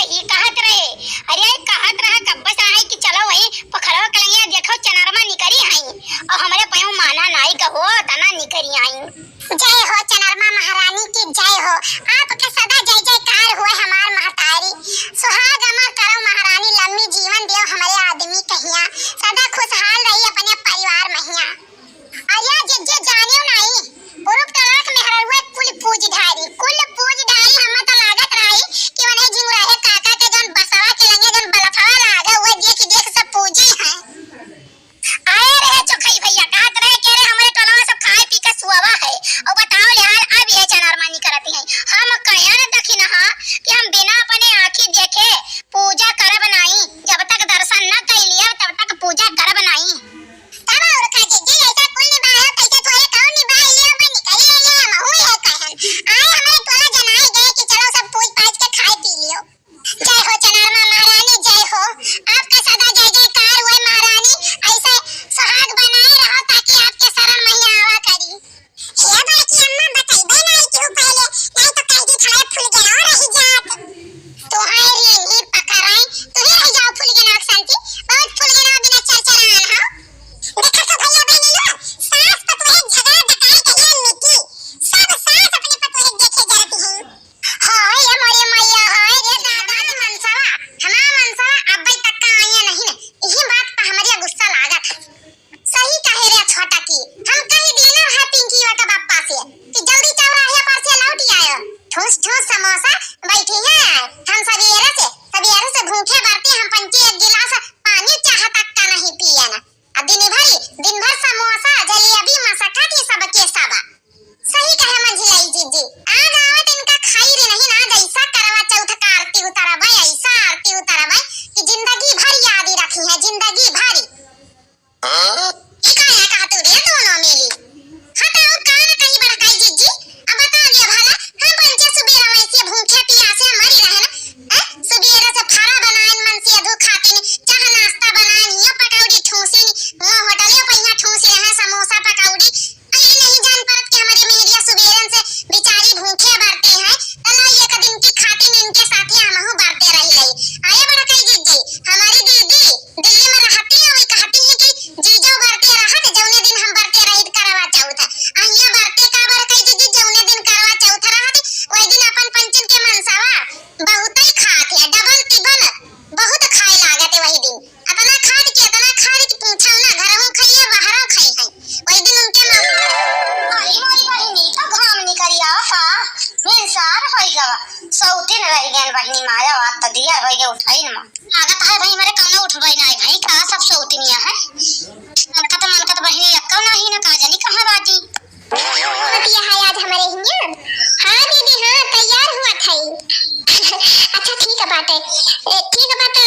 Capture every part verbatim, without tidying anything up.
ई कहत रहे, अरे कहत रहा कब्बे से आई कि चलो वही पोखरवा के लंगिया देखो चनरमा निकरी हई, और हमरे पयो माना नाई कहो तना निकरी आई। जय हो चनरमा महारानी की जय हो, आपके सदा जय जयकार हुए हमार महतारी। सुहाग अमर करो महारानी, लम्मी जीवन दियो हमरे आदमी कहिया, सदा खुशहाल रही अपने परिवार महिया। अरे जिज्जी जानियो नाई, पूरब टोला के मेहररुआ कुल पूज ढारी, कुल पूज ढारी, हमें तो लागत रही कि उन्हें झिंगुराहे काका के जौन बसवा के लंगे जौन बलफवा लागे, वह देख देख सब पूजी हैं। आए रहे चोखई भैया, कहत रहे कि अरे हमरे टोलवा सब खाए पी के सुअवा है, और बताओ ले हाल अब ये चनरमा निकरती हैं। हम कहे न दखिनहा कि हम बिना अपने आँखी देखे पूजा करब नाई, जब तक दर्शन न कइ लिया तब तक पूजा करब नाई। तब और का जिज्जी, ऐसा कुल निभायो, कैसे थोड़े कहो निभाई लियो, मैं निकल ले ले, हम हूँ ये कहन। आए हमरे टोला जनाई गए कि चलो सब पूज पाज के खाए पी लियो। जय हो चनरमा महारानी, जय हो। आपका सदा जय जयकार हुए महारानी, ऐसे सुहाग बनाए रहो ताकि आपके शरण मैया आवा करी। हे बड़की अम्मा, बतइबे नाई केहू पहिले, नाई तो कह दी थारे फुलगेना रही जात। तोहार ये नहीं पकड़ाई, तू ही रह जाओ फुलगेना के संती, बहुत फुलगेना बिना चरचरान हो। देखा तो भैया बहनी लोग, सास पतोह झगड़ा डकाई कहिया मिटी, सब सास अपने पतोह देखे जरती हैं। हाय रे मोरे मैया, हाय रे दादा। हमार मनसवा, हमार मनसवा अब्बे तक का आइया नहीं न, यही बात पर हमरे गुस्सा लागत है। सही कहे रे छोटा की, हम कही दिए ना रहा पिंकी वा का बापा से कि जल्दी चौराहे पर से लौट आयो। ठूस ठूस समोसा बैठी है, हम सवेरे से, सवेरे से भूखे बरते हम पंचे एक गिलास पानी चाह तक का नहीं पिए ना। आ दिन भरी, दिन भर समोसा, जलेबी, मसका के सबके सबा। सही कहे मंझिलाई जिज्जी, आज आवत इनका खाई रे नहीं ना, जैसा करवा चौथ का आरती उतरबे, ऐसा आरती उतरबे कि जिंदगी भर याद रखी है, जिंदगी भर। ई का है कहा तू रे दोनों मिली? हटाओ, कान कहीं बड़काई जिज्जी। अब बता लिया भला, हम पंचे सुबेरा वैसे भूखे पियासे मरी रहे ना। हैं? सुबेरा से फरा बनाइन मन से अधू खातिन, चाह नाश्ता बनाइन, यो पकौड़ी ठूसिन, वो होटलियो पहिया ठूसे हैं, समोसा पकौड़ी। अरे नहीं जान परत कि हमरे मेहरिया सुबेरन से बेचारी भूखे बरते हैं। चलो एक दिन की खातिन इनके साथे हमहू बरते रही लई। आए बड़काई जिज्जी, हमारी दीदी दिल्ली में रहती है, वही कहती है कि जीजो बरते रहत, जौने दिन हम बरते रही करवा चौथ। अहिया बरते का बड़काई जिज्जी, जौने दिन करवा चौथ रहत, वही दिन अपन पंचन के मनसवा बहुत ही खात है, डबल टिबल बहुत खाए लागत है वही दिन। अतना खात कि, अतना खात कि पूछो ना, घरहू खाई है, बाहरों खाई है। वही दिन उनके मा-, अरे मोरी बहिनी, तो घाम निकरी आवा, मिनसार होई गवा। सौतिन रह गए बहिनी, माया बात तो दिया होई गए उठाई न मा। लागत है भाई, हमारे कौनो उठबे ना है भाई, का सब सौतिनिया है। मनकत, मनकत बहिनी, एक्को नाही ना, का जानी कहाँ बाजी। बतिया है आज हमारे हियाँ। हाँ दीदी, हाँ, तैयार हुआ था। अच्छा, ठीक है बात है। ए, ठीक है बात,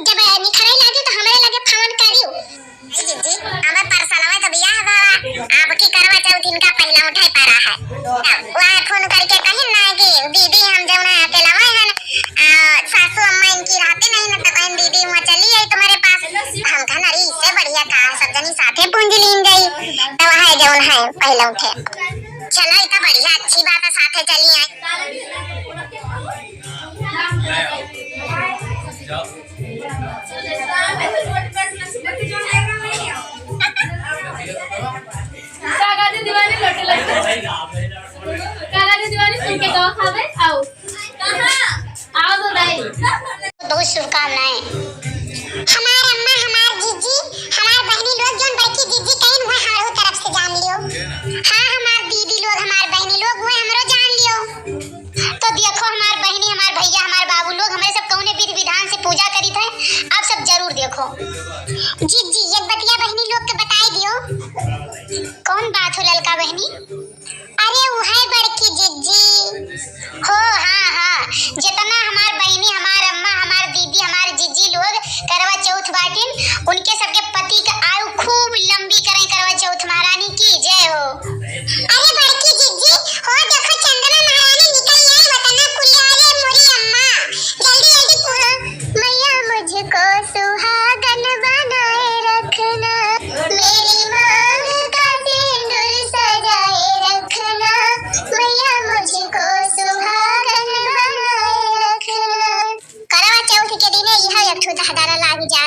जब निखरे लागे तो हमारे लगे फोन करियो। ए दीदी, हमें परसलवा तो बियाह भवा, आपकी करवा चौथ इनका पहला उठे पड़ा है। तब वह फोन करके कहिन ना कि दीदी हम जौना अकेलवा हन, आ, सासू अम्मा इनकी रहते नहीं ना, तो कहिन दीदी वहाँ चली आई तुम्हारे पास। तो हम कहन अरे इससे बढ़िया का है, सब जनी साथे पूंज लीन जाई। तो वह जौन है पहला उठे। चलो, ये तो बढ़िया, अच्छी बात है, साथे चली आई। काका जी दिवाली लोटे लगते। काका जी दिवाली सुन के दवा खावे, आओ। आओ तो दाई। बहुत शुभकामनाएं। हमार अम्मा, हमार जीजी, हमार बहनी लोग, जौन बड़की जीजी कहिन, हुआ हमरो तरफ से जान लियो। हाँ, हमार दीदी लोग, हमार बहनी लोग, हुआ हमरो जान लियो। तो देखो, हमार बहनी, हमार भैया, हमार बाबू लोग, हमरे सब कौने विधि विधान से पूजा करित है, आप सब जरूर देखो। जीजी, एक बतिया बहनी लोग के बताई दियो। कौन बात हो ललका बहनी? अरे उहे बड़की जिज्जी। हो, हाँ, हाँ, जितना हमार बहिनी, हमार अम्मा, हमार दीदी, हमार जिज्जी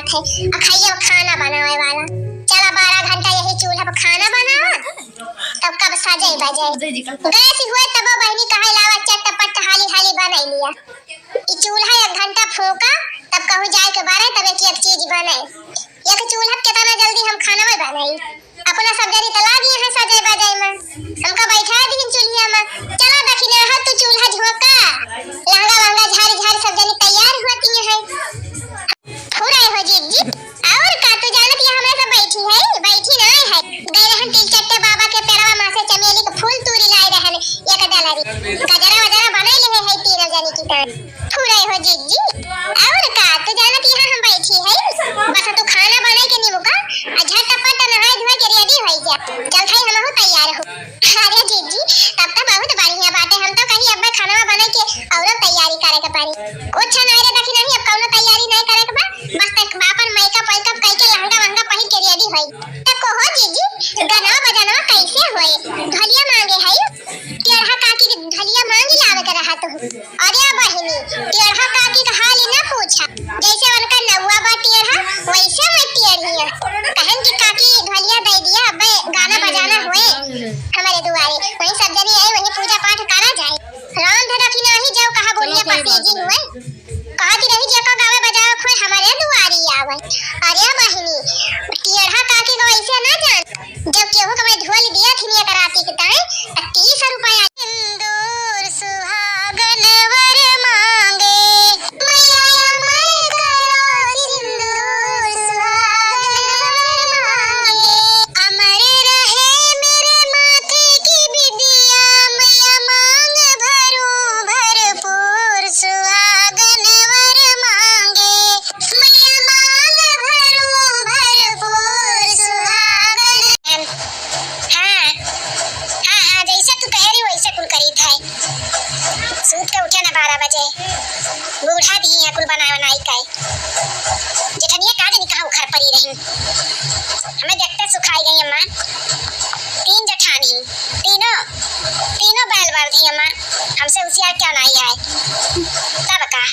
है, अखइया खाना बनावे वाला। चला बारह घंटा यही चूल्हा पर खाना बनावा, तब कब सजई बजई। गैस हुए तबो बहिनी कहे लावा चटपट हाली हाली बनाई लिया। ई चूल्हा एक घंटा फूका, तब कहूँ जाए के बारे तब एक एक चीज बने। एक चूल्हा पे केतना जल्दी हम खाना में बनाई। अपना सब जनी त लागी है सजई बजई में, हमका बैठा दीन चूल्हा में। चला दखिनहा तू चूल्हा झोंका, लहंगा वहंगा झारी झारी सब जनी तैयार होती है। फुराए हो जीजी, और का तू जानत ये हमरा सब बैठी है, बैठी ना है। गए रहन तिलचट्टे बाबा के पेड़वा मा से चमेली के फूल तूरी लाए रहन एक डलरी, गजरा वजरा बनाई ले है तीनों जनी की तान। फुराए हो जीजी, और का तू जानत यहाँ हम बैठी है, बस तू खाना बनाई के निमुका, आ झटपट नहाए धोए के ready होई जा, चलत है हमहू तैयार हो। अरे जीजी, तब तो बहुत बढ़िया बाटे, हम तो कही अब खाना बनाई के और तैयारी करे के पड़ी। कुछ नहीं रे दखिनही, अब कौनो तैयारी नहीं करे के बा, बस तक बापन makeup वैकअप कई के लहंगा वहंगा पहिर के ready होई। तब कहो जीजी, गाना बजाना कैसे होए? ढोलिया मांगे है, टेढ़ा काकी के ढोलिया मांगी लावे के रहा तू। अरे बहिनी, टेढ़ा काकी के हाल ही ना पूछा, जैसे उनका नौआ बा टेढ़ा, वैसे मैं टेढ़ी है। कहन की काकी ढोलिया दे दिया, अबे गाना बजाना हुए हमारे दुआरे, वहीं सब जनी आई, वहीं पूजा पाठ करा जाए। राम धरम की नाही जाओ कहा बोलिया चलो, कोई बात पसीजी नहीं। हुए। कहती रही, "जेका गावे बजावे कोई हमरे दुआरी आवे।" अरे बहिनी, टेढ़ा काकी को ऐसे ना जान। जब केहू के मैं ढोल दिया थी एक राती के ताई, त तीस रुपया। सिंदूर सुहागन वर मांगे, मैया अमर करो सिंदूर सुहागन वर मांगे। अमर रहे मेरे माथे की बिंदिया, मैया मांग भरूं भरपूर सुहागन वर मांगे, मैया मांग भरूं भरपूर सुहागन। हाँ, हाँ, हाँ, जैसे तू कह रही वैसे कुल करी था। सूत के उठे ना बारह बजे, बूढ़ा दी है कुल बनाए बनाई का। जेठनिया का जानी कहाँ उखड़ पड़ी रही। हमें देखते सुखाई गई अम्मा। तीन जेठानी, तीनों, तीनों बैल बार दी अम्मा। हमसे होशियार क्या नहीं आए। तब का?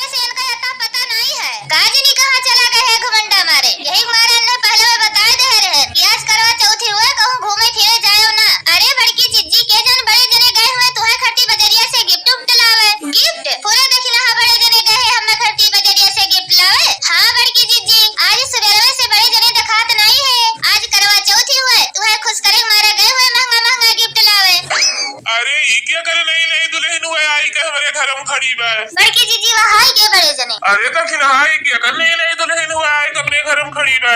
से इनका अता पता नहीं है। का जानी कहाँ चला गए है घुमंडा मारे। यही मारे अन्ने पहले में बताए दे रहे कि आज करवा चौथी हुए, कहूँ घूमे फिरे जायो ना। अरे बड़की जिज्जी, के जान बड़े जने गए हुए तुहे खरती बजरिया से gift उफ्ट लावे। Gift? पूरा देखी ना, हाँ, बड़े जने गए हैं हमें खरती बजरिया से gift लावे। हाँ बड़की जिज्जी, आज सुबेरवे से बड़े जने देखात नहीं है। आज करवा चौथी हुए, तुहे खुश करे मारे गए हुए महंगा महंगा gift लावे। अरे ई क्या करे नई नई दुल्हन हुए आई के हमरे घर में खड़ी बा। बड़की जिज्जी वहाँ आई के बड़े जने। अरे दखिनहा ई क्या करे नई नई दुल्हन हुए आई के अपने घर में खड़ी बा।